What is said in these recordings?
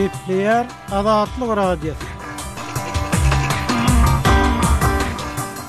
Gepleýär Azatlyk Radiosy.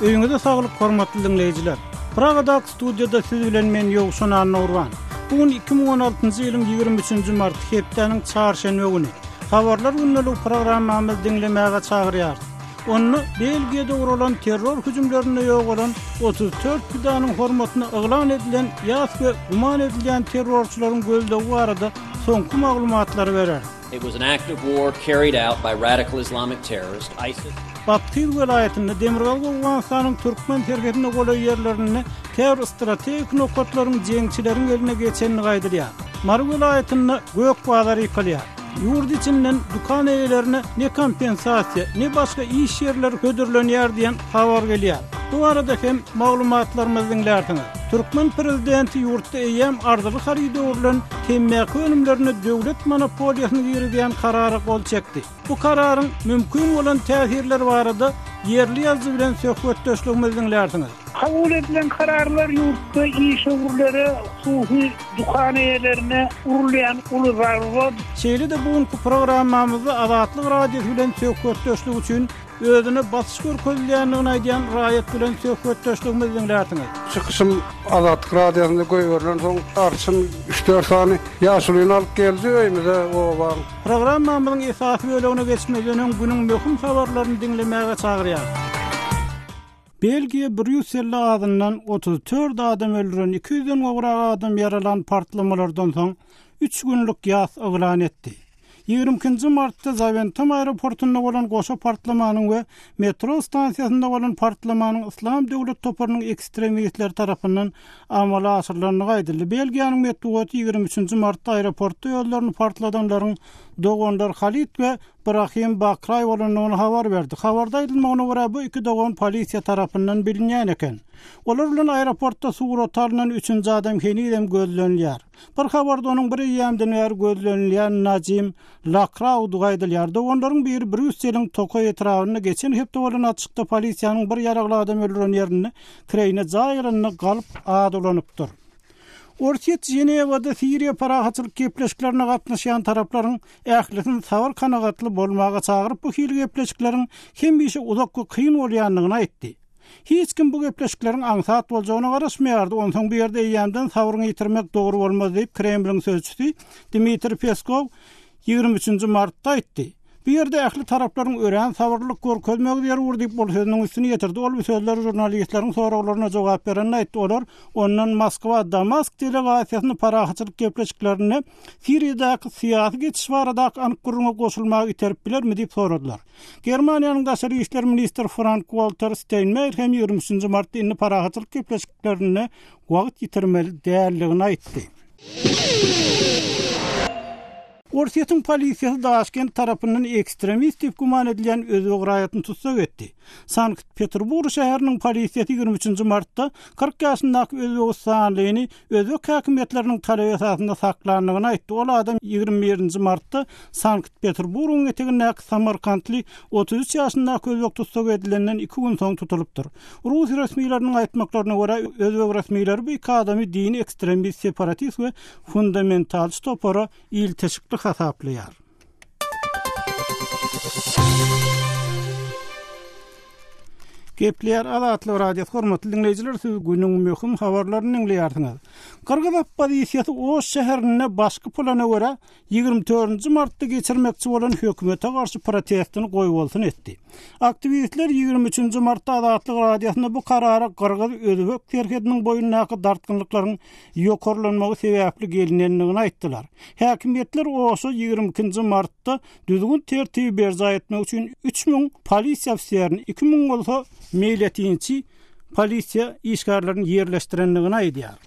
Öýüňize saglyk hormatly diňleýjiler. Pragadaky studiýada siz bilen men Ýowşan Annagurban. Bu gün 2016-njy ýylyň 23-nji marty hepdäniň çarşenbe güni. Habarlar gündeligi programmamyzy diňlemäge çagyrýarys. Onda Belgiýada guralan terror hüjümlerinde ýogalan 34 pidanyň hormatyna yglan edilen ýas we güman edilýän terrorçylaryň gözlegi barada soňky maglumatlary bereris. It was an act of war carried out by radical Islamic terrorist ISIS. Bathyz welaýatynda, Demirgazyk Owganystanyň türkmen serhedine golaý ýerlerinde käbir strategik nokatlaryň jeňçileriň eline geçendigi aýdylýar. Mary welaýatynda gök bazar ýykylýar. Ýurt içinden dükan eýelerine ne kompensasiýa, ne başga iş ýerleri hödürlenýär diýen habar gelýär. Bu barada hem maglumatlarymyzy diňlärsiňiz. Türkmen prezidenti ýurtda eýýäm arzyly haryda öwrülen temmäki önümlerine döwlet monopoliýasyny girizýän karara gol çekdi. Bu kararyň mümkin bolan täsirleri barada ýerli ýazyjy bilen söhbetdeşligimizi diňlärsiňiz. Kabul edilen kararlar ýurtda işewürlere, hususy dükan eýelerine urulýan uly zarba. Şeýle-de bu günki programmamyzda Azatlyk Radiosy bilen söhbetdeşlik üçin özüne basyş görkezilýändigini aýdýan raýat bilen söhbetdeşligimizi diňlärsiňiz. Çykyşym Azatlyk Radiosynda goýberilensoň arçyn üç-dört sany ýaşulyny alyp geldi öýümize obaň. Programmamyzyň esasy bölegine geçmezden öň günüň möhüm habarlaryny diňlemäge çagyrýarys. Belgiýa Brýusselde azyndan 34 adam öldüren, 200-den gowrak adam ýaralan partlamalardan soň üç günlük ýas yglan etdi. 22-nji martda Zawentem aeroportunda bolan goşa partlamanyň we metro stansiýasynda bolan partlamanyň Yslam döwlet toparynyň ekstremistleri tarapyndan amala aşyrylandygy aýdyldy. Belgiýanyň metbugaty 23-nji martda aeroportda özlerini partladanlaryň doganlar Halid we Brahim Bakraý bolandygyny habar berdi. Habarda aýdylmagyna görä, bu iki dogan polisiýa tarapyndan bilinýän eken. Olar bilen aeroportda surata alnan üçünji adam henizem gözlenilýär. Bir habarda onuň bir eýýämden bäri gözlenilýän Najim Lakraudygy aýdylýar. Doganlaryň biri Brýusseliň tokaý etrabynda geçen hepde bolan atyşykda polisiýanyň bir ýaragly adam öldüren ýerinde kireýine jaý alanda galp ad ulanypdyr. Orsýet Ženewada Siriýa parahatçylyk gepleşiklerine gatnaşýan taraplaryň ählisini sabyr-kanagatly bolmaga çagyryp, bu hili gepleşikleriň hemişe uzak we kyn bolýandygyny aýtdy. Hiç kim bu gepleşikleriň aňsat boljagyna garaşmaýardy, onsoň bu ýerde eýýämden sabryňy ýitirmek dogry bolmaz diýip, Kremliň sözçüsi Dmitriý Peskow 23 nji martda aýtdy. Bu ýerde ähli taraplaryň örän sabyrlylyk görkezmegi zerur diýip, ol sözüniň üstüni ýetirdi. Ol bu sözleri žurnalistleriň soraglaryna jogap berende aýtdy. Olar ondan Moskwa Damask delegasiýasyny parahatçylyk gepleşiklerinde Siriýadaky syýasy geçiş baradaky anyk gürrüňe goşulmaga iterip bilermi diýip soradylar. Germaniýanyň daşary işler ministri Frank-Walter Steinmeier hem 23-nji martda indi parahatçylyk gepleşiklerinde wagt ýitirmeli däldigini aýtdy. Orsýetiň polisiýasy Daşkent tarapyndan ekstremist diýip güman edilýän özbek raýatyny tussag etdi. Sankt-Peterburg şäheriniň polisiýasy 23-nji martda 40 ýaşyndaky özbegistanlyny özbek häkimiýetleriniň talebi esasynda saklandygyny aýtdy. Ol adam 21-nji martda Sankt-Peterburgyň etegindäki samarkantly 33 ýaşyndaky özbek tussag edilenden iki gün soň tutulypdyr. Rus resmileriniň aýtmaklaryna görä, özbek resmileri bu iki adamy dini ekstremist, separatist we fundamentalçy topara ilteşikli hasaplaýar. Gepleýär Azatlyk Radiosy hormatly diňleýjiler siz günüň möhüm habarlaryny diňleýärsiňiz. Gyrgyz oppozisiýasy Oş şäherinde başky plana görä 24-nji martda geçirmekçi bolan hökümete garşy protestini goýbolsun etdi. Aktiwistler 23-nji martda Azatlyk Radiosynda bu karara gyrgyz-özbek serhediniň boýundaky dartgynlyklaryň ýokarlanmagy sebäpli gelinendigini aýtdylar. Häkimiýetler Oşa 22-nji martda düzgün-tertibi berjaý etmek üçin 3000 polisiýa ofiserini, 2000 bolsa meýletinçi polisiýa işgärlerini ýerleşdirendigini aýdýar.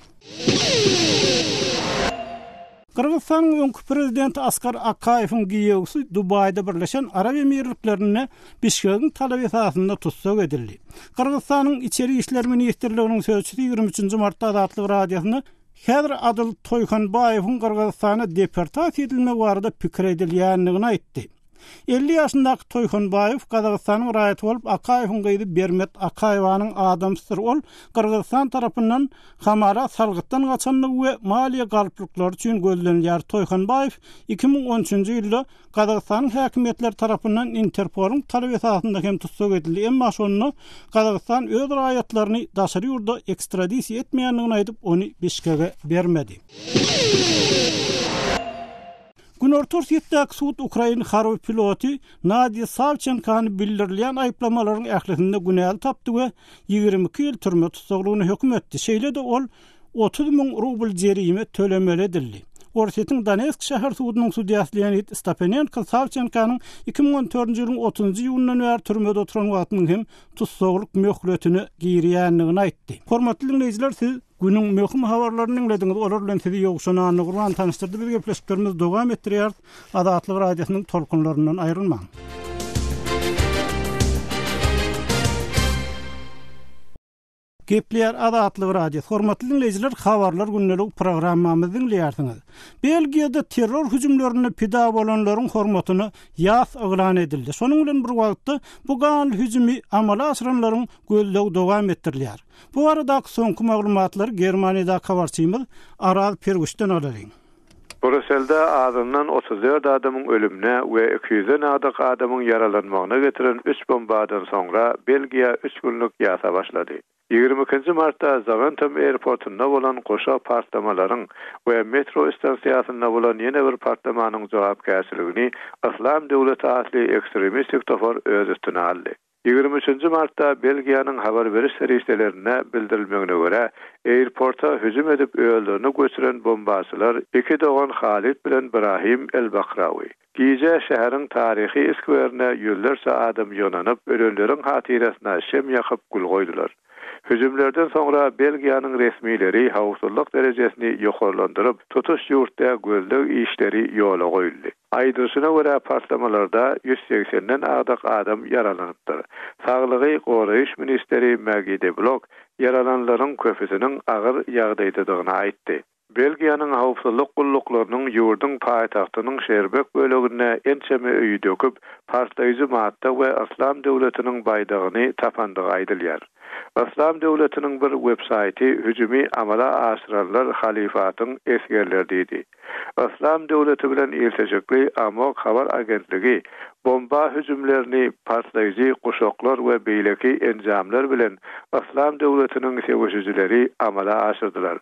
Gyrgyzystanyň öňki prezidenti Askar Akaýewiň giýewsi Dubaýda Birleşen Arap Emirliklerinde Bişkegiň talaby esasynda tussag edildi. Gyrgyzystanyň Içeri işler ministrliginiň sözçüsi 23-nji martda Azatlyk Radiosyna häzir Adyl Toýhanbaýewiň Gyrgyzystana deportasiýa edilmegi barada pikir edilýändigini aýtdy. 50 ýaşyndaky Toýhanbaýew Gazagystanyň raýaty bolup, Akaýewiň gyzy Bermet Akaýewanyň adamsydyr. Ol Gyrgyzystan tarapyndan hamala salgytdan gaçandygy we maliýe galplyklary üçin gözlenilýär. Toýhanbaýew 2013-nji ýylda Gazagystanyň häkimiýetleri tarapyndan Interpolyň talaby esasynda hem tussag edildi, emma şonda Gazagystan öz raýatlaryny daşary ýurda ekstradisiýa etmeýändigini aýdyp, ony Bişkege bermedi. Günorta Orsýetdäki sud ukrain harby piloty Nadiýa Sawçenkany bildirilýän aýyplamalaryň ählisinde günäli tapdy we 22 ýyl türme tussaglygyna höküm etdi. Şeýle-de ol 30 müň rubl jerime tölemeli edildi. Orsýetiň Donetsk şäher sudunyň sudýasy Leonid Stapenenko Sawçenkanyň 2014-nji ýylyň otuzynjy iýunyndan bäri türmede oturan wagtynyň hem tussaglyk möhletine girýändigini aýtdy. Hormatly diňleýjiler, siz günüň möhüm habarlaryny diňlediňiz. Olar bilen sizi Ýowşan Annagurban tanyşdyrdy. Biz gepleşiklerimizi dowam etdirýäris. Azatlyk Radiosynyň tolkunlaryndan aýrylmaň. Gepleýär Azatlyk Radiosy. Hormatly diňleýjiler, Habarlar gündeligi programmamyzy diňleýärsiňiz. Belgiýada terror hüjümlerinde pida bolanlaryň hormatyna ýas yglan edildi. Şonuň bilen bir wagtda, bu ganly hüjümi amala aşyranlaryň gözlegi dowam etdirilýär. Bu baradaky soňky maglumatlary Germaniýadaky habarçymyz Araz Perwişden alalyň. Brýusselde azyndan 34 adamyň ölümine we 200-den agdyk adamyň ýaralanmagyna getiren üç bombadan soňra Belgiýa üç günlük ýasa başlady. 22-nji martda Zawentem airportunda bolan goşa partlamalaryň we metro stansiýasynda bolan ýene bir partlamanyň jogapkärçiligini Yslam döwleti atly ekstremistik topar öz üstüne aldy. 23 martda Belgiýanyň habar beriş serişdelerinde bildirilmegine görä, airporta hüjüm edip özlerini göçüren bombaçylar iki dogan Halid bilen Brahim El-Bakrawi. Gije şäheriň taryhy skwerine ýüzlerçe adam ýygnanyp, ölenleriň hatyrasyna şem ýakyp, gül goýdular. Hüjümlerden soňra Belgiýanyň resmileri howpsuzlyk derejesini ýokarlandyryp, tutuş ýurtda gözleg işleri ýola goýuldy. Aýdylyşyna görä, partlamalarda 180-den agdyk adam ýaralanypdyr. Saglygy goraýyş ministri Maggi de Blok ýaralananlaryň köpüsiniň agyr ýagdaýdadygyny aýtdy. Belgiýanyň howpsuzlyk gulluklarynyň ýurduň paýtagtynyň Şerbek böleginde ençeme öýi döküp, partlaýjy madda we Yslam döwletiniň baýdagyny tapandygy aýdylýar. Yslam döwletiniň bir websaýty hüjümi amala aşyranlar halyfatyň esgerleri diýdi. Yslam döwleti bilen ilteşikli Amok habar agentligi bomba hüjümlerini partlaýjy guşaklar we beýleki enjamlar bilen Yslam döwletiniň söweşijileri amala aşyrdylar.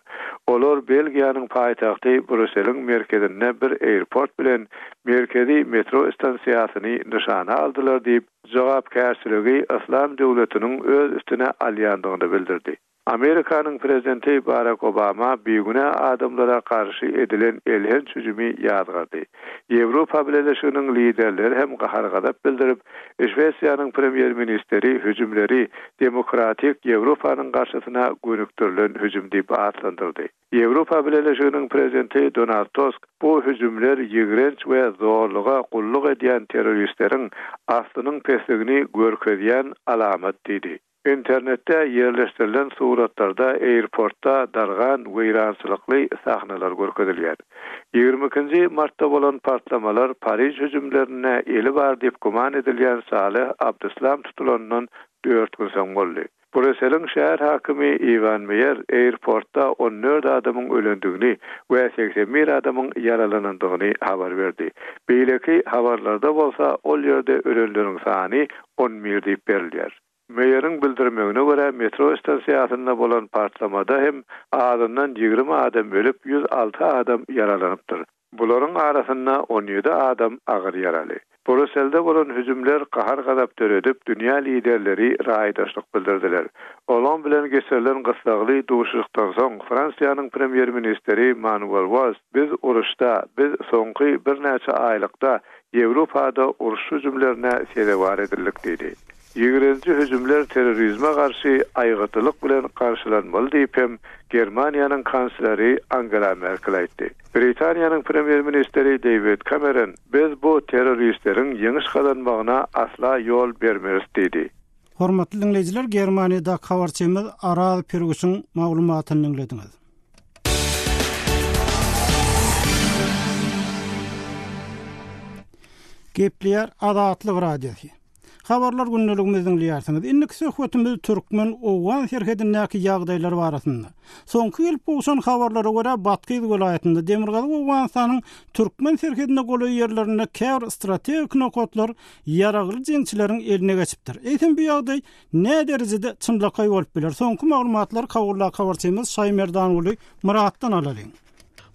Olar Belgiýanyň paýtagty Brýusseliň merkezinde bir airport bilen merkezi metro stansiýasyny nyşana aldylar diýip, jogapkärçiligi Yslam döwletiniň öz üstüne alýandygyny bildirdi. Amerikanyň prezidenti Barak Obama bigünä adamlara garşy edilen elhenç hüjümi ýazgardy. Ýewropa Bileleşiginiň liderleri hem gahar-gazap bildirip, Şwesiýanyň premýer-ministri hüjümleri demokratik Ýewropanyň garşysyna gönükdirilen hüjüm diýip atlandyrdy. Ýewropa Bileleşiginiň prezidenti Donald Tusk bu hüjümler ýigrenç we zorluga gulluk edýän terroristleriň aslynyň pesligini görkezýän alamat diýdi. Internetde ýerleşdirilen suratlarda airportda dargan weýrançylykly sahnalar görkezilýär. 22-nji martda bolan partlamalar Pariž hüjümlerinde eli bar diýip güman edilýän Saleh Abdeslam tutulanyndan dört gün soň boldy. Brýusseliň şäher häkimi Iwan Meýer airportda 14 adamyň ölendigini we 81 adamyň ýaralanandygyny habar berdi. Beýleki habarlarda bolsa ol ýerde ölenleriň sany 11 diýip berilýär. Meýeriň bildirmegine görä, metro stansiýasynda bolan partlamada hem azyndan 20 adam ölüp, 106 adam ýaralanypdyr. Bularyň arasynda 17 adam agyr ýaraly. Brýusselde bolan hüjümler gahar-gazap döredip, dünýä liderleri raýdaşlyk bildirdiler. Oland bilen geçirilen gyssagly duşuşykdan soň, Fransiýanyň premýer-ministri Manuel Walls, Biz uruşda, biz soňky birnäçe aýlykda Ýewropada uruş hüjümlerine sezewar edildik diýdi. Ýigrenji hüjümler terrorizme garşy aýgytlylyk bilen garşylanmaly diýip hem Germaniýanyň kansleri Angela Merkel aýtdy. Britaniýanyň premýer-ministri Deýwid Kameron Biz bu terroristleriň ýeňiş gazanmagyna asla ýol bermeris diýdi. Hormatly diňleýjiler, Germaniýadaky habarçymyz Araz Pirguşyň maglumatyny diňlediňiz. Gepleýär Azatlyk Radiosy. Habarlar gündeligimizi diňleýärsiňiz. Indiki söhbetimiz türkmen-owgan serhedindäki ýagdaýlar barasynda. Soňky gelip gowşan habarlara görä, Bathyz welaýatynda, Demirgazyk Owganystanyň türkmen serhedine golaý ýerlerinde käbir strategik nokatlar ýaragly jeňçileriň eline geçipdir. Eýsem bu ýagdaý näderejede çynlakaý bolup biler? Soňky maglumatlary Kabuldaky habarçymyz Şaýmerdanguly Myratdan alalyň.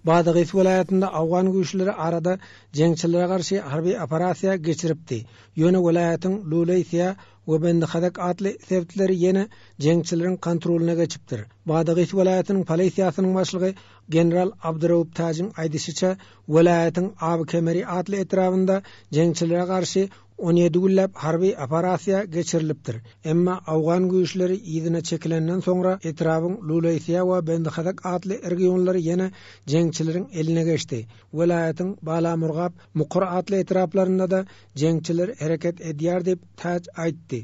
Badagys welaýatynda owgan güýçleri arada jeňçilere garşy harby operasiýa geçiripdi. Ýöne welaýatyň Luleýsiýa we Bendihazek atly sebitleri ýene jeňçileriň kontrolyna geçipdir. Badagys welaýatynyň polisiýasynyň başlygy general Abduraup Täjiň aýdyşyça, welaýatyň Abykemeri atly etrabynda jeňçilere garşy 17 günläp harby operasiýa geçirilipdir. Emma owgan güýçleri yzyna çekilenden soňra etrabyň Luleýsiýa we Bendihazak atly regionlary ýene jeňçileriň eline geçdi. Welaýatyň Balamurgap, Mukur atly etraplarynda-da jeňçiler hereket edýär diýip, Täç aýtdy.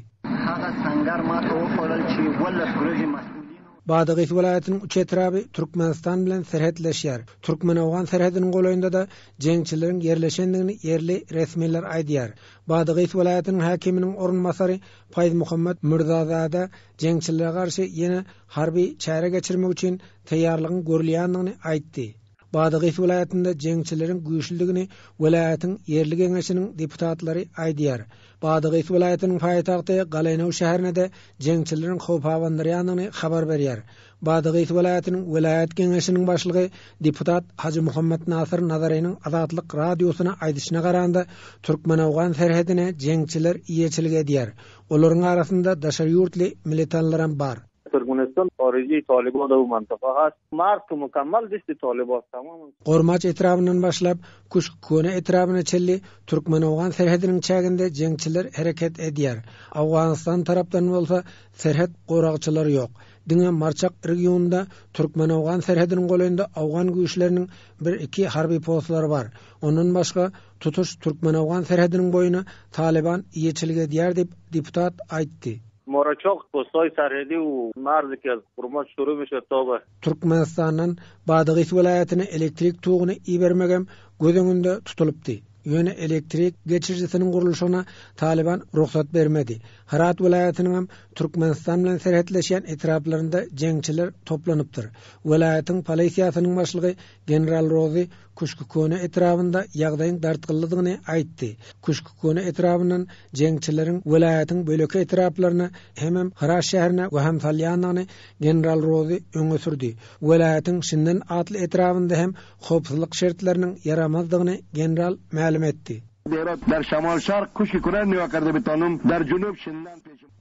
Badagys welaýatynyň üç etraby Türkmenistan bilen serhetleşýär. Türkmen-owgan serhediniň golaýynda-da jeňçileriň ýerleşendigini ýerli resmiler aýdýar. Badagys welaýatynyň häkiminiň orunbasary Paýzmuhammet Mürzazada jeňçilere garşy ýene harby çäre geçirmek üçin taýýarlygyň görülýändigini aýtdy. Badagys welaýatynda jeňçileriň güýçlüdigini welaýatyň ýerli geňeşiniň deputatlary aýdýar. Badagys welaýatynyň paýtagty Galaýnow şäherine-de jeňçileriň howp abandyrýandygyny habar berýär. Badagys welaýatynyň welaýat geňeşiniň başlygy deputat Hajymuhammet Nasyr Nazarynyň Azatlyk Radiosyna aýdyşyna garanda, türkmen-owgan serhedine jeňçiler eýeçilik edýär. Olaryň arasynda daşary ýurtly militanlaram bar. Türkmenistan harijiý Talyban da bu mantyka has marz ki mukammal desti Talyban tamam. Gormaç etrabyndan başlap, Küşk-Köne etrabyna çenli türkmen-owgan serhediniň çäginde jeňçiler hereket edýär. Owganystan tarapdan bolsa serhet goragçylary ýok. Diňe Marçak regionynda türkmen-owgan serhediniň golaýynda owgan güýçleriniň bir-iki harby postlary bar. Ondan başga tutuş türkmen-owgan serhediniň boýuna Talyban eýeçilik edýär diýip, deputat aýtdy. Moraçok postoi sarhedi u marzi ki az Gurmaç şuru mişe toba. Türkmenistandan Badagys welaýatyna elektrik toguny ibermegem göz öňünde tutulypdy. Ýöne elektrik geçirijisiniň gurluşygyna Talyban rugsat bermedi. Hyrat welaýatynyňam Türkmenistan bilen serhetleşýän etraplarynda jeňçiler toplanypdyr. Welaýatyň polisiýasynyň başlygy General Rozy Küşkiköne etrabynda ýagdaýyň dartgynlydygyny aýtdy. Küşkiköne etrabyndan jeňçileriň welaýatyň böleki etraplaryna hemem Hyrat şäherine wehim salýandygyny general Rozy öňe sürdi. Welaýatyň Şinden atly etrabynda hem howpsuzlyk şertleriniň ýaramazdygyny general mälim etdi.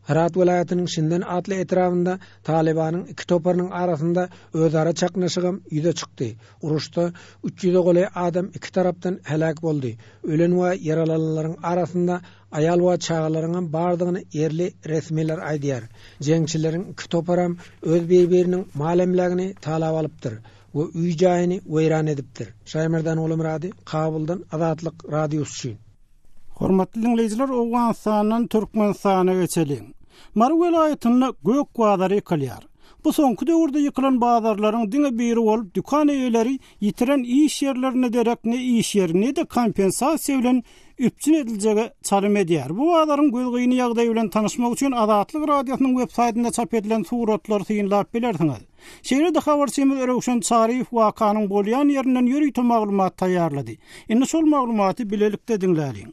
Hyrat welaýatynyň Şinden atly etrabynda Talybanyň iki toparynyň arasynda özara çaknyşygam ýüze çykdy. Uruşda üç ýüze golaý adam iki tarapdan heläk boldy. Ölen we ýaralananlaryň arasynda aýal we çagalaryňam bardygyny ýerli resmiler aýdýar. Jeňçileriň iki toparam öz bir-biriniň mal-emlägini talap alypdyr we öý-jaýyny weýran edipdir. Şaýmerdan Gulumyrady, Kabuldan Azatlyk Radiosy üçin. Hormatly diňleýjiler, Owganystandan Türkmenistana geçeliň. Mary welaýatynda gök bazary ýykylýar. Bu soňky döwürde ýykylan bazarlaryň diňe biri bolup, dükan eýeleri ýitiren iş ýerlerine derek ne iş ýeri, ne-de kompensasiýa bilen üpjün ediljege çalym edýär. Bu bazaryň gözgyny ýagdaýy bilen tanyşmak üçin Azatlyk Radiosynyň websaýtynda çap edilen suratlary synlap bilersiňiz. Şeýle-de habarçymyz Röwşen Çaryýew wakanyň bolýan ýerinden ýörite maglumat taýýarlady. Indi şol maglumaty bilelikde diňläliň.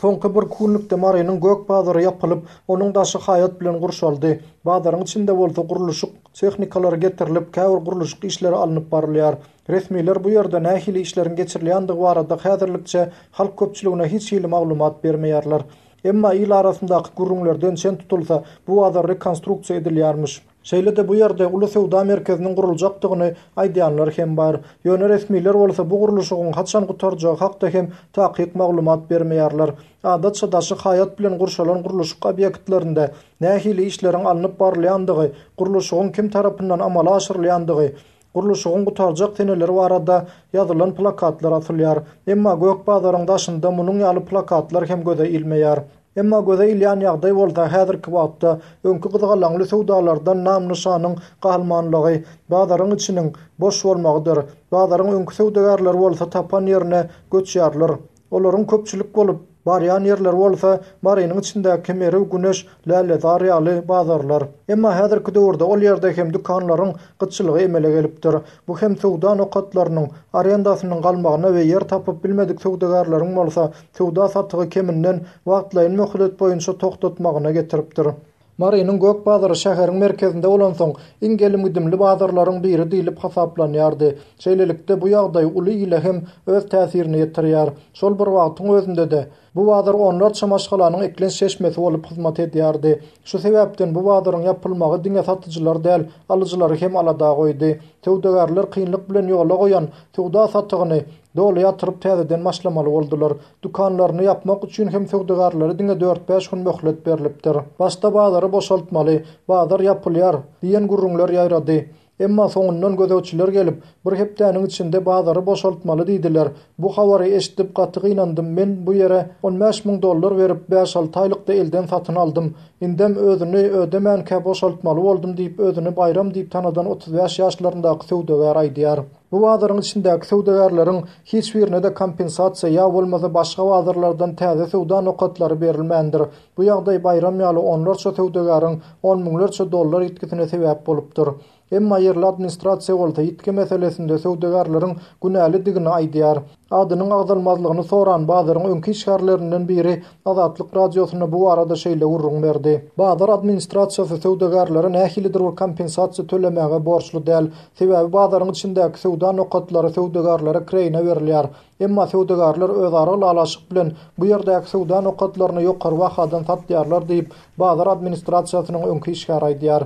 Soňky bir günlükde Marynyň gök bazary ýapylyp, onuň daşy haýat bilen gurşaldy. Bazaryň içinde bolsa gurluşyk tehnikalary getirilip, käbir gurluşyk işleri alnyp barylýar. Resmiler bu ýerde nähili işleriň geçirilýändigi barada häzirlikçe halk köpçüligine hiç hili maglumat bermeýärler. Emma il arasyndaky gürrüňlerden çen tutulsa, bu bazar rekonstruksiýa edilýärmiş. Şeýle-de bu ýerde uly söwda merkeziniň guruljakdygyny aýdýanlar hem bar. Ýöne resmiler bolsa bu gurluşygyň haçan gutarjagy hakda hem takyk maglumat bermeýärler. Adatça daşy haýat bilen gurşalan gurluşyk obýektlerinde nähili işleriň alnyp barylýandygy, gurluşygyň kim tarapyndan amala aşyrylýandygy, gurluşygyň gutarjak seneleri barada ýazylan plakatlar asylýar. Emma gök bazaryň daşynda munuň ýaly plakatlar hem göze ilmeýär. Emma göze ilýän ýagdaý bolsa häzirki wagtda öňki gyzgalaňly söwdalardan nam-nyşanyň galmanlygy, bazaryň içiniň boş bolmagydyr. Bazaryň öňki söwdagärleri bolsa tapan ýerine göçýärler. Olaryň köpçülik bolup. Barýan ýerleri bolsa Marynyň içindäki Merw, Güneş, Lälezar ýaly bazarlar. Emma häzirki döwürde ol ýerde hem dükanlaryň gytçylygy emele gelipdir. Bu hem söwda nokatlarynyň arendasynyň galmagyna we ýer tapyp bilmedik söwdagärleriň bolsa söwda-satygy keminden wagtlaýyn möhlet boýunça togtatmagyna getiripdir. Marynyň Gök bazary şäheriň merkezinde bolansoň, iň gelim-gidimli bazarlaryň biri diýlip hasaplanýardy. Şeýlelikde, bu ýagdaý uly ile hem öz täsirini ýetirýär. Şol bir wagtyň özünde-de, bu bazar onlarça maşgalanyň eklenç çeşmesi bolup hyzmat edýärdi. Şu sebäpden bu bazaryň ýapylmagy diňe satyjylary däl, alyjylary hem alada goýdy. Söwdagärler kynlyk bilen ýola goýan söwda-satygyny Doly ýatyryp täzeden başlamaly boldular. Dükanlaryny ýapmak üçin hem söwdagärlere diňe dört-bäş gün möhlet berlipdir. Başda bazary boşaltmaly, bazar ýapylýar diýen gürrüňler ýaýrady. Emma soňundan gözegçiler gelip, bir hepdäniň içinde bazary boşaltmaly diýdiler. Bu habary eşidip gaty gynandym, men bu ýere 15 müň dollar berip, bäş-alty aýlykda elden satyn aldym. Indem özüni ödemänkä boşaltmaly boldum diýip özüni Baýram diýip tanadan 35 ýaşlaryndaky söwdagär aýdýar. Bu bazaryň içindäki söwdagärleriň hiç birine-de kompensasiýa ýa bolmasa başga bazarlardan täze söwda nokatlary berilmändir. Bu ýagdaý Baýram ýaly onlarça söwdagäriň on müňlerçe dollar ýitgisine sebäp bolupdyr. Emma ýerli administrasiýa bolsa ýitgi meselesinde söwdagärleriň günälidigini aýdýar. Adynyň agzalmazlygyny soran bazaryň öňki işgärlerinden biri Azatlyk Radiosyna bu barada şeýle gürrüň berdi. Bazar administrasiýasy söwdagärlere nähilidir bir kompensasiýa tölemäge borçly däl. Sebäbi bazaryň içindäki söwda nokatlary söwdagärlere kireýine berilýär. Emma söwdagärler özara ylalaşyk bilen bu ýerdäki söwda nokatlaryny ýokary bahadan satýarlar diýip, bazar administrasiýasynyň öňki işgäri aýdýar.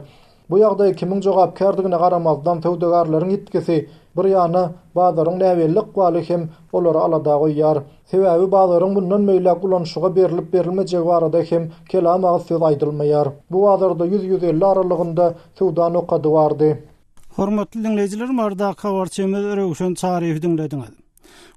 Bu ýagdaý kimiň jogapkärdigine garamazdan söwdagärleriň ýitgisi bir ýana, bazaryň näbelli ykbaly hem olary alada goýýar. Sebäbi bazaryň mundan beýläk ulanyşyga berlip-berilmejegi barada hem kelam agyz söz aýdylmaýar. Bu bazarda ýüz-ýüz elli aralygynda söwda nokady bardy. Hormatly diňleýjiler Marydaky habarçymyz Röwşen Çaryýewi diňlediňiz.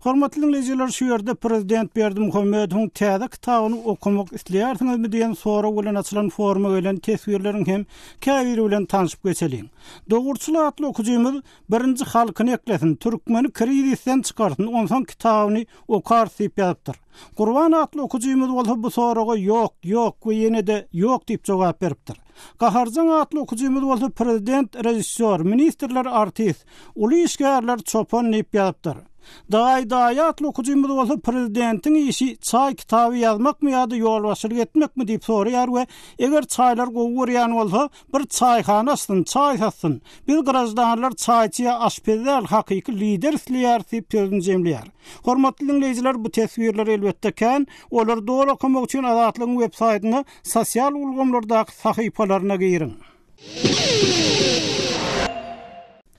Hormatly diňleýjiler şu ýerde Prezident Berdimuhamedowyň täze kitabyny okamak isleýärsiňizmi diýen sorag bilen açylan foruma gelen teswirleriň hem käbiri bilen tanşyp geçeliň. Dogruçyl atly okyjymyz birinji halkyny eklesin, türkmeni krizisden çykarsyn, onsoň kitabyny okarys diýip ýazypdyr. Gurban atly okyjymyz bolsa bu soraga ýok, ýok we ýene-de ýok diýip jogap beripdir. Gaharjaň atly okyjymyz bolsa prezident režissýor, ministrler artist, uly işgärler çopan diýip ýazypdyr. Daýy daýy atly okyjymyz bolsa prezidentiň işi çaý kitaby ýazmakmy ýa-da ýolbaşçylyk etmekmi diýip soraýar we eger çaýlary gowy görýän bolsa bir çaýhana açsyn, çaý satsyn. Biz graždanlar çaýçy ýa aşpez däl hakyky lider isleýäris diýip sözüni jemleýär. Hormatly diňleýjiler bu teswirler elbetde kän, olary doly okamak üçin Azatlygyň web saýtynda Sosial ulgamlardaky sahypalaryna giriň.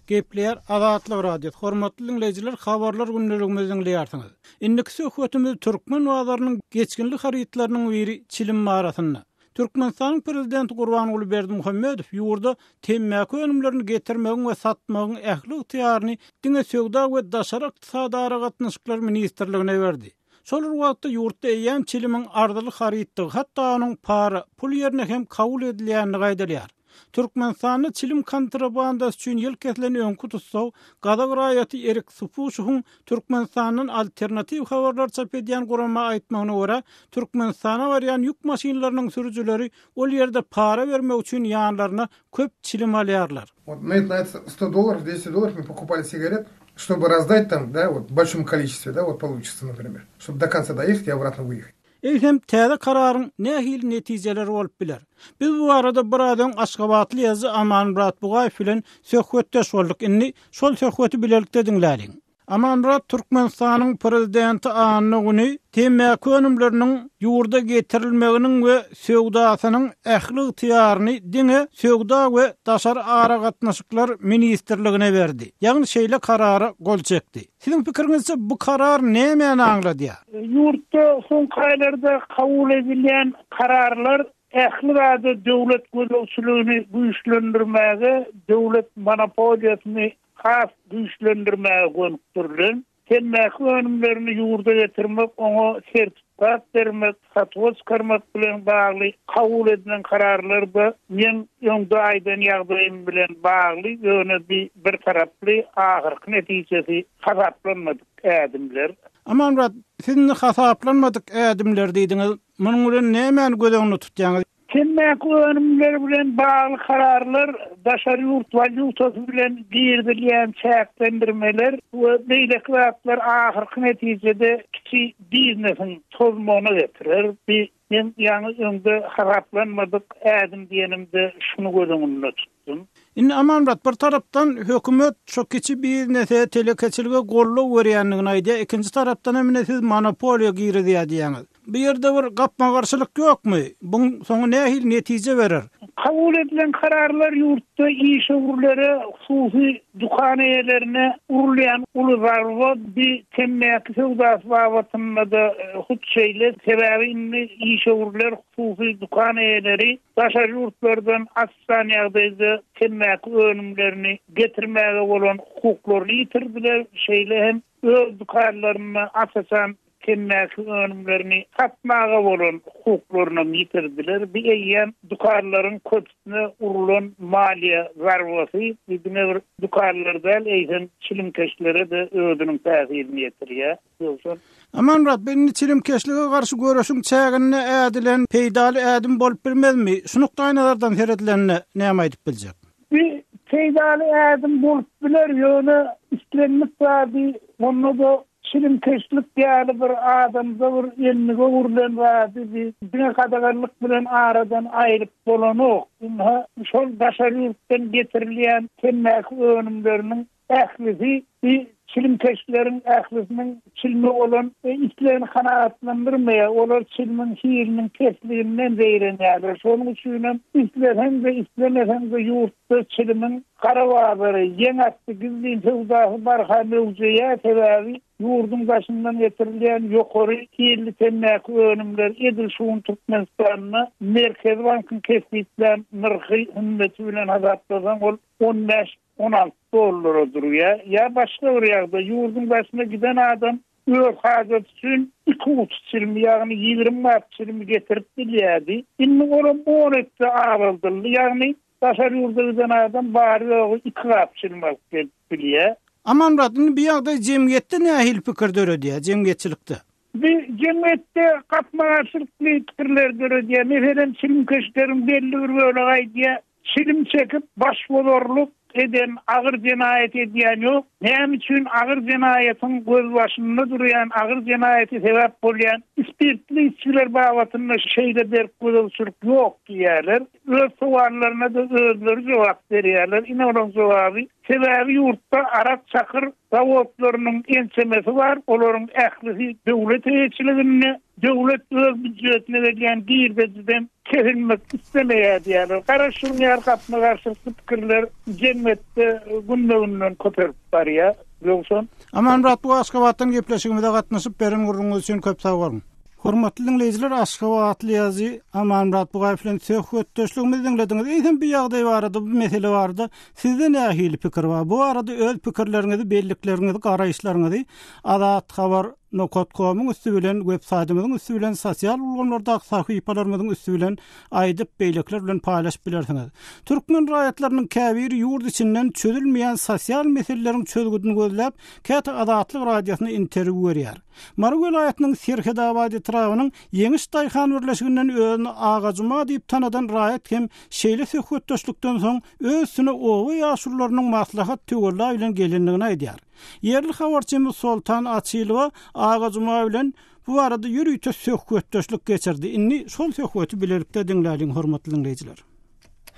Gepleýär Azatlyk Radiosy, Hormatly diňleýjiler, Habarlar gündeligimizi diňleýärsiňiz. Indiki söhbetimiz türkmen bazarynyň geçginli harytlarynyň biri çilim barasynda. Türkmenistanyň Prezidenti Gurbanguly Berdimuhamedow ýurda temmäki önümlerini getirmegiň we satmagyň ähli ygtyýaryny diňe Söwda we daşary ykdysady aragatnaşyklar ministrligine berdi. Şol bir wagtda ýurtda eýýäm çilimiň arzyly harytdygy, hatda onuň para, pul ýerine hem kabul edilýändigi aýdylýar. Türkmenistanda çilim kontrabandasy üçin ýyl kesilen öňki tussag, gazak raýaty Erik Supuşewiň Türkmenistandan alternatiw habarlar çap edýän gurama aýtmagyna görä, Türkmenistana barýan ýük maşynlarynyň sürüjileri ol ýerde para bermek üçin ýanlaryna köp çilim alýarlar. Wot na na 100 dollarов, 200 dollarов мы покупали сигарет, чтобы раздать там, да, вот в большом количестве, да, вот получится, например, чтобы до конца доехать и обратно выехать. Eýsem, täze kararyň nähili netijeleri bolup biler? Biz bu barada biraz öň aşgabatly ýazyjy Amanmyrat Bugaýew bilen söhbetdeş bolduk. Indi şol söhbeti bilelikde diňläliň. Amanmyrat Türkmenistanyň Prezidenti anna güni temmäki önümleriniň ýurda getirilmeginiň we söwdasynyň ähli ygtyýaryny diňe Söwda we daşary aragatnaşyklar ministrligine berdi. Ýagny şeýle karara gol çekdi. Siziň pikiriňizçe bu karar nämäni aňladýar? Ýurtda soňky aýlarda kabul edilýän kararlar ähli zada döwlet gözegçiligini güýçlendirmäge, döwlet monopoliýasyny has güýçlendirmäge gönükdirilen, temmäki önümlerini ýurda getirmek, oňa sertifikat bermek, satuwa çykarmak bilen bagly kabul edilen kararlar-da meň öňde aýdan ýagdaýym bilen bagly, ýöne bi birtaraply, ahyrky netijesi hasaplanmadyk ädimler. Amanmyrat, siz indi hasaplanmadyk ädimler diýdiňiz. Munuň bilen nämäni göz öňünde tutýaňyz? Temmäki önümleri bilen bagly kararlar, daşary ýurt walýutasy bilen girizilýän çäklendirmeler we beýleki zatlar ahyrky netijede kiçi biznesiň tozmagyna getirer. Bi men ýaňy öňde hasaplanmadyk ädim diýenimde şuny göz öňünde tutdum. Indi Amanmyrat, bir tarapdan hökümet şu kiçi biznese, telekeçilige goldaw berýändigini aýdýar, ikinji tarapdan hem ine siz monopoliýa girizýär diýýäňiz. Bu ýerde bir gapma-garşylyk ýokmy? Buň soňy nähili netije berer? Kabul edilen kararlar ýurtda işewürlere, hususy dükan eýelerine urulýan uly zarba, bi temmäki söwdasy babatynda-da hut şeýle. Sebäbi indi işewürler, hususy dükan eýeleri daşary ýurtlardan açan ýagdaýda temmäki önümlerini getirmäge bolan hukuklaryny ýitirdiler, şeýle hem öz dükanlarynda aç-açan temmäki önümlerini satmaga bolan hukuklarynam ýitirdiler. Bu eýýäm dükanlaryň köpüsine urlan maliýe zarbasy. Bu diňe bir dükanlar däl, eýsem çilimkeşlere-de özüniň täsirini ýetirýär. Ýowşan. Amanmyrat, bu indi çilimkeşlige garşy göreşiň çäginde ädilen peýdaly ädim bolup bilmezmi? Şu nukdaýnazardan seredilende näme aýdyp biljek? Bu peýdaly ädim bolup biler, ýöne islendik zady, onda-da çilimkeşlik ýaly bir adamda bir endige öwrülen zady bi diňe gadaganlyk bilen aradan aýryp bolanok. Ynha, şol daşary ýurtdan getirilýän temmäki önümleriniň ählisi bi çilimkeşleriň ählisiniň çilime bolan islegini kanagatlandyrmaýar. Olar çilimiň hiliniň pesliginden zeýrenýärler. Şonuň üçinem isleseň-de, islemeseň-de ýurtda çilimiň gara bazary, ýeň asty gizlin söwdasy barha möwjeýär. Sebäbi ýurduň daşyndan getirilýän ýokary hilli temmäki önümleri edil şu gün Türkmenistanda Merkezi bankyň kesgitlän nyrhy hümmeti bilen hasaplasaň ol 15 16 dollara durýar. Ýa başga bir ýagdaý, ýurduň daşyna giden adam öz hajaty üçin iki guty çilimi, ýagny 20 gap çilimi getirip bilýärdi. Indi olam on esse azaldyldy, ýagny daşary ýurda giden adam bary-ýogy iki gap çilim alyp gelip bilýär. Amanmyrat, indi bu ýagdaý jemgyýetde nähili pikir döredýär, jemgyýetçilikde? Bu jemgyýetde gapma-garşylykly pikirleri döredýär. Meselem, çilimkeşleriň belli bir bölegi aýdýar, Çilim çekip başbozarlyk eden agyr jenaýat edýän ýok. Näme üçin agyr jenaýatyň gözbaşynda durýan, agyr jenaýata sebäp bolýan spirtli içgiler babatynda şeýle berk gözegçilik ýok diýýärler. Öz sowallaryna-da özleri jogap berýärler. Ine olaň jogaby. Sebäbi ýurtda arak-çakyr zawodlarynyň ençemesi bar, olaryň ählisi döwlet eýeçiliginde. Döwlet öz býujetine gelýän girdejiden kesilmek islemeýär diýýärler. Garaz, şunuň ýaly gapma-garşylykly pikirler jemgyýetde günbe-günden köpelip barýar. Ýogsam. Amanmyrat bu Aşgabatdan gepleşigimize gatnaşyp beren gürrüňiňiz üçin köp sag boluň. Hormatly diňleýjiler Aşgabatly ýazyjy Amanmyrat Bugaýew bilen söhbetdeşligimizi diňlediňiz. Eýsem bu ýagdaý barada, bu mesele barada sizde nähili pikir bar? Bu barada öz pikirleriňizi, bellikleriňizi, garaýyşlaryňyzy Azat Habar Nokat komyň üsti bilen, web saýtymyzyň üsti bilen, sosial ulgamlardaky sahypalarymyzyň üsti bilen aýdyp, beýlekiler bilen paýlaşyp bilersiňiz. Türkmen raýatlarynyň käbiri ýurt içinden çözülmeýän sosial meseleleriň çözgüdini gözläp, käte Azatlyk Radiosyna interwýu berýär. Mary welaýatynyň Serhetabat etrabynyň Ýeňiş daýhan birleşiginden özüni Agajuma diýip tanadan raýat hem şeýle söhbetdeşlikden soň öz üstüne oba ýaşulularynyň maslahat töwella bilen gelendigini aýdýar. Ýerli habarçymyz Soltan Açylowa Aga Juma bilen bu barada ýörite söhbetdeşlik geçirdi. Indi şol söhbeti bilelikde diňläliň, hormatly diňleýjiler.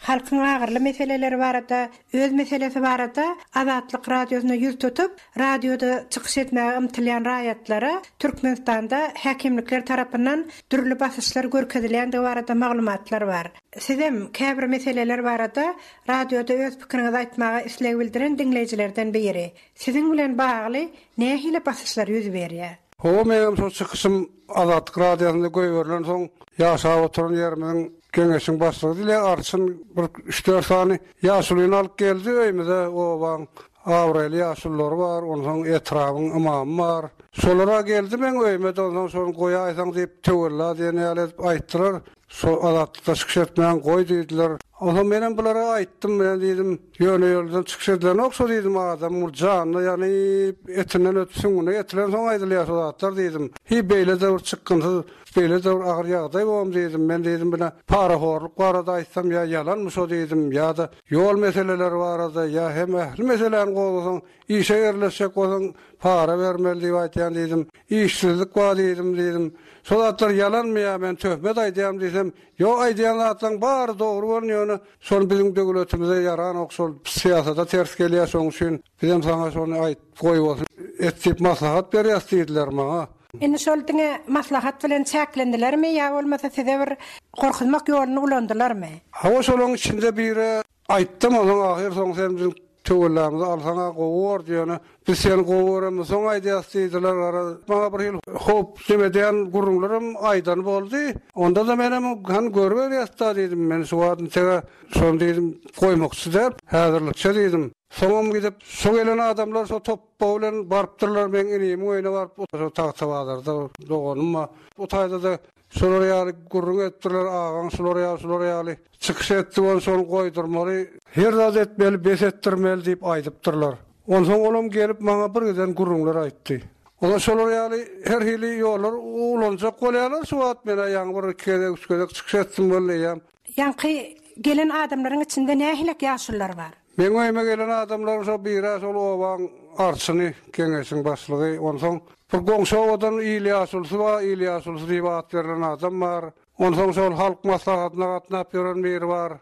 Halkyň agyrly meseleleri barada, öz meselesi barada Azatlyk Radiosyna ýüz tutup, radioda çykyş etmäge ymtylýan raýatlara Türkmenistanda häkimlikler tarapyndan dürli basyşlar görkezilýändigi barada maglumatlar bar. Sizem käbir meseleler barada radioda öz pikiriňizi aýtmaga isleg bildiren diňleýjilerden biri. Siziň bilen bagly nähili basyşlar ýüz berýär? Hawa meňem şol çykyşym Azatlyk radiosynda goýberilen soň ýaşap oturan ýerimiziň geňeşiň başlygy diýilýär arçyn bir üç-dört sany ýaşulyny alyp geldi öýümize obaň abraýly ýaşululary bar onsoň etrabyň ymamy bar şolar-a geldi meň öýüme-de onsoň şony goýaýsaň diýip töwella diýen ýaly edip aýtdylar. Şo Azatlykda çykyş etmäň goý diýdiler. Onsoň menem bulara aýtdym, men diýdim, ýöne ýerden çykyş edilenok şo diýdim, adamyň bir janyna ýanyp, etinden ötüp süňňüne ýetilensoň aýdylýar şo zatlar diýdim. Hiý beýle-de bir çykgynsyz, beýle-de bir agyr ýagdaý bom diýdim. Men diýdim, bile parahorluk barada aýtsam ýa ýalanmy şo diýdim, ýa-da ýol meseleleri barada ýa hem ähli meseläni gozgasaň, işe ýerleşjek bolsaň para bermeli diýip aýtýan diýdim. Işsizlik bar diýdim diýdim. Şo zatlar ýalanmy ýa men töhmet aýdýarmy diýsem, ýok aýdýan zatlaň bary dogry bolun ýöne şol biziň döwletimize ýaranok şol syýasata ters gelýär şoň üçin bizem saňa şony aýt goýbolsun et diýip maslahat berýäs diýdiler maňa. Indi şol diňe maslahat bilen çäklendilermi ýa bolmasa size bir gorkuzmak ýoluny ulandylarmy? Hawa şolaň içinde biri Aýtdym onsoň ahyr soň sen biziň töwellamyzy alsaň-a gowy bordy ýöne biz seni gowy göremizsoň aýdýas diýdiler garaz maňa bir hili howp neme edýän gürrüňlerem aýdany boldy onda-da menem hany görüberýäs-da diýdim men şu wagt intege şony diýdim goýmakçy däl häzirlikçe diýdim soňam gidip şo gelen adamlar şo topba bilen barypdyrlar meň inimiň öýüne baryp şo Tagtabazarda doganym bar o taýda-da Şular ýaly gürrüň etdiler agaň şular ýaly şular ýaly çykyş etdi ony şony goýdurmaly her zat etmeli bes etdirmeli diýip aýdypdyrlar. Onsoň olam gelip maňa bir giden gürrüňler aýtdy. Olar şolar ýaly her hili ýollar ulanjak bolýarlar şu wagt menä ýaňy bir iki gezek üç gezek çykyş etdim weli eýýäm. Ýaňky gelen adamlaryň içinde nähilek ýaşulular bar? Meň öýüme gelen adamlaryň şo bir-ä şol obaň arçyny, geňeşiň başlygy, onsoň bir goňşy obadan il ýaşulusy bar, il ýaşulusy diýip at berlen adam bar. Onsoň şol halk maslahatyna gatnap ýören biri bar.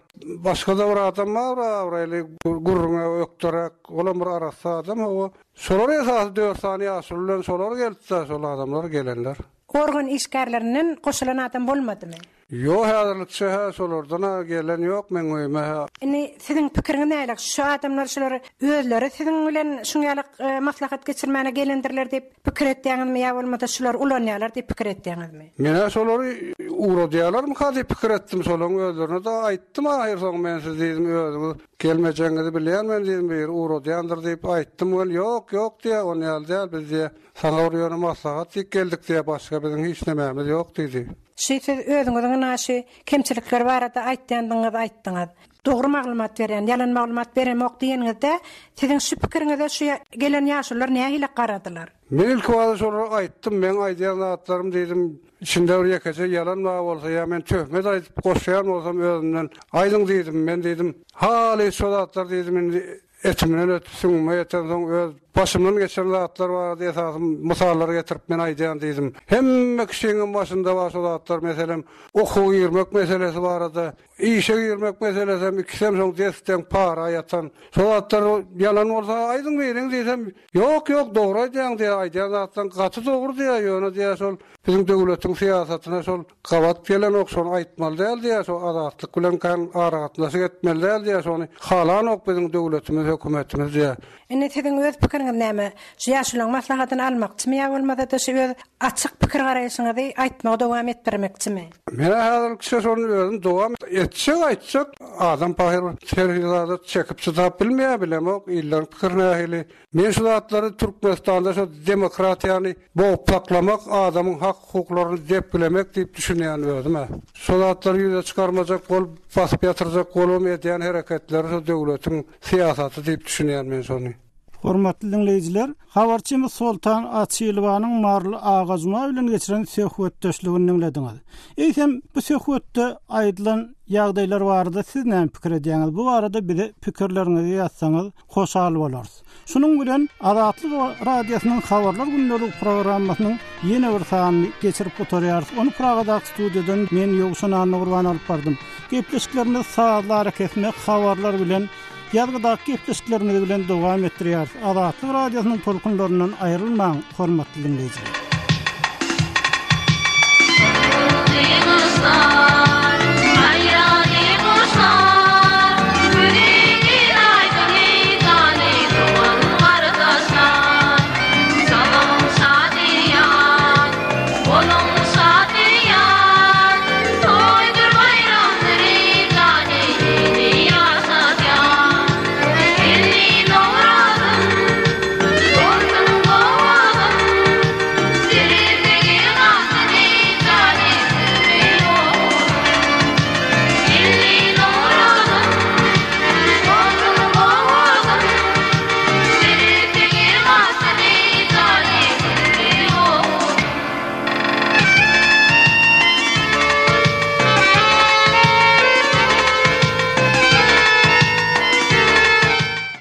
Başga-da bir adam bar, bir abraýly, gürrüňe ökderäk, olam bir arassa adam, hawa. Şolar esasy dört sany ýaşuly bilen şolar geldi-de, şol adamlar gelenler. Organ işgärlerinden goşulan adam bolmadymy? Ýok häzirlikçe-hä şolardan-a gelen ýok meň öýüme-hä. Indi siziň pikiriňiz nälik, şu adamlar şular özleri siziň bilen şuň ýaly maslahat geçirmäne gelendirler diýip pikir etýäňizmi ýa bolmasa şular ulanýarlar diýip pikir etýäňizmi? Men-ä şolary ugradýarlarmyka diýip pikir etdim, şolaryň özlerine-de aýtdym ahyrsoňy men siz diýdim özüňiz gelmejegiňizi bilýän men diýdim biri ugradýandyr diýip aýtdym weli ýok ýok diýýär on ýaly däl biz diýýär saňa bir ýöne maslahat diýip geldik diýýär başga biziň hiç nemämiz ýok diýdi. Şi siz özüňiziň ynha şi kemçilikler barada aýtýandygyňyzy aýtdyňyz. Dogry maglumat berýän, ýalan maglumat beremok diýeniňizde siziň şi pikiriňize şu gelen ýaşulular nähili garadylar? Men ilkibada şolara aýtdym, meň aýdýan zatlarym diýdim, içinde bir ýekeje ýalan bar bolsa ýa men töhmet aýdyp goşýan bolsam özümden aýdyň diýdim, men diýdim, halys şo zatlar diýdim indi Etimden ötüp süňňüme ýetensoň öz başymdan geçen zatlar barada esasy mysallar getirip men aýdýan diýdim. Hemme kişiňem başynda bar şo zatlar meselem okuwa girmek meselesi barada, işe girmek meselesem ikisem şoň des-deň para ýatan. Şo zatlar ýalan bolsa aýdyň biriň diýsem, ýok ýok dogry aýdýaň diýýär, aýdýan zatlaň gaty dogry diýýär, ýöne diýýär şol biziň döwletiň syýasatyna şol Gabat gelenok şony aýtmaly däl diýýär şo azatlyk bilen kän aragatnaşyk etmeli däl diýýär şony halanok biziň döwletimiz hökümetimiz diýýär. Indi siziň öz pikiriňiz näme? Şu ýaşulaň maslahatyny almakçymy ýa bolmasa-da şu öz açyk pikir garaýşyňyzy aýtmagy dowam etdirmekçimi? Men-ä häzirlikçe şony özüm dowam etjek aýtjak. Adam pahyr her hili zada çekip çydap bilmeýär bilemok illeriň pikiri nähili. Men şu zatlary Türkmenistanda şu demokratiýany bogup saklamak, adamyň hak-hukuklaryny depgilemek diýip düşünýän özüm-ä. Şu zatlary ýüze çykarmajak bolup, basyp ýatyrjak bolubam edýän hereketleri şu döwletiň syýasaty diýip düşünýän men şony. Hormatly diňleýjiler, habarçymyz Soltan Açylowanyň Maryly Agajuma bilen geçiren söhbetdeşligini diňlediňiz. Eýsem, bu söhbetde aýdylan ýagdaýlar barada siz näme pikir edýäňiz? Bu barada bize pikirleriňizi ýazsaňyz, hoşal bolarys. Şunuň bilen Azatlyk Radiosynyň Habarlar gündeligi programmasynyň ýene bir sanyny geçirip gutarýarys. Ony Pragadaky studiýadan men Ýowşan Annagurban alyp bardym. Gepleşiklerimizi sazly arakesme habarlar bilen, ýazgydaky gepleşiklerimiz bilen dowam etdirýäris. Azatlyk Radiosynyň tolkunlaryndan aýrylmaň, hormatly diňleýjiler.